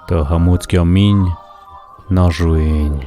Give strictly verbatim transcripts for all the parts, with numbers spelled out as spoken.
Tø hamut kio min na ruin.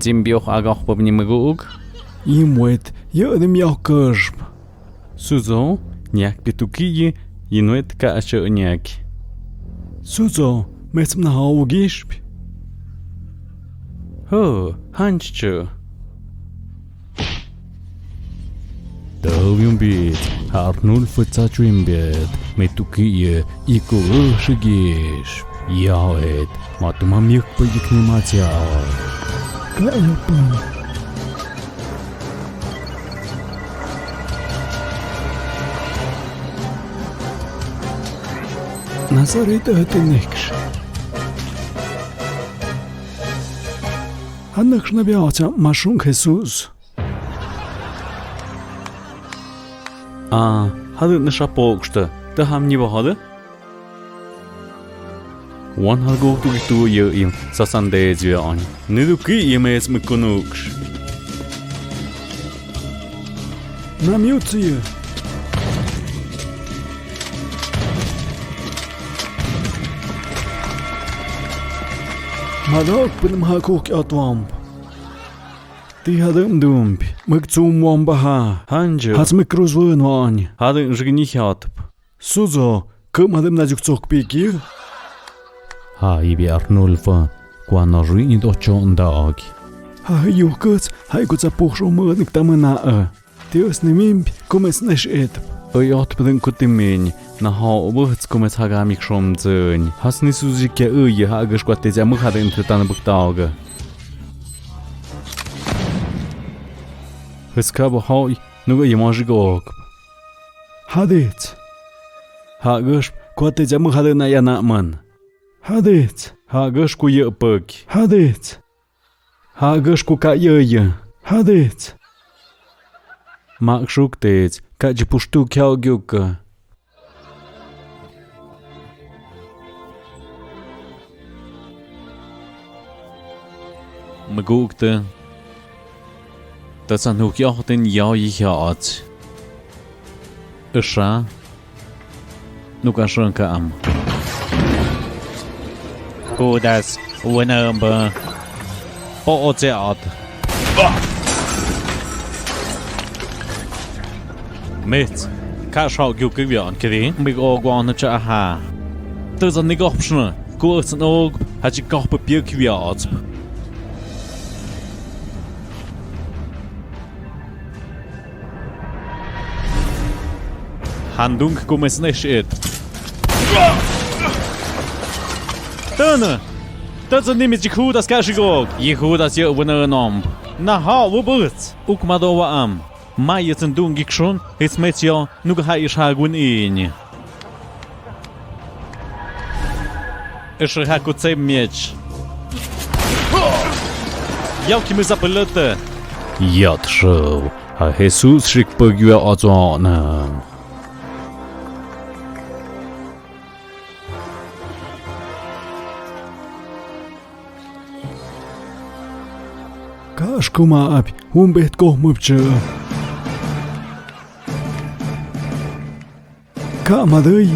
Zimbiok agak pabni maguk. Imwet, ya de miok kerb. Suzo, niak pituki ye, inwet ka acho niak. Suzo, metsmna hau gishp. Ho, hancho. Tø wiumbit, harnul futsa chuimbit, metuki ye, iku shigis, yaet, matuma miuk pa yikni matia. Ka yapun. Nazaret atineksh. Anaksh na biacha mashun Jesus. A, hadø na shapokshta, ta ham ni bahadø? Wan halgo tu tu ye im sasande zia an. Niduki imes mikunuksh. Namiutsi. Madok pun mahakuk atwamp. Ti hadø mdump, mik tsum wambaha. Hanjo. Has mik kruz wun wan. Hadø rigni hiatp. Suzo, këm hadø mna juk tsok piki. Ha ibi Arnulfa, kwa na rigni do chon dag. Ha yukus, ha ikutsa puhro mø nik tamana. Dios ni mimp, kumes nesh et. Oi ot pdin kutimin, na ha obus kumes haga mik shom zin. Has ni suzi kia ui ha agis kwa te ja mø hadø intrutan buktaoga. Hiska ba hoi, nuga yamajigok. Hadit. Ha agis kwa te ja mø hadø na ya na man. Hadit. Ha agis ku ye pek. Hadit. Ha agis ku ka ye ye. Hadit. Mak shuk te ka ji pushtu kiao gyuk. Maguk te. Ta san huk yoh tin yao yi hiat. Isha. Nuka shon ka am. Kudas, wena ba. Po o tse at. Mits, ka shau gyu kibia an kiri, mig o gwan cha ha. Tuzan ni gopshna, ku utsan og, ha chi gop pia kibia at. Handung kumes nesh et. Tøna! Tøtsa nimi ji Judas kashigog. Yi Judas ye wena nom. Na ha wubuts. Ukmado wa am. Ma yetsen dung gikshon. His metsio. Nuga ha ish ha gun ini. Ish ha kutse miech. Yau kimi zapalata. Yat show. Ha Jesus shik pagua azana. Kash kuma ap humbet kohmupche. Ka madei,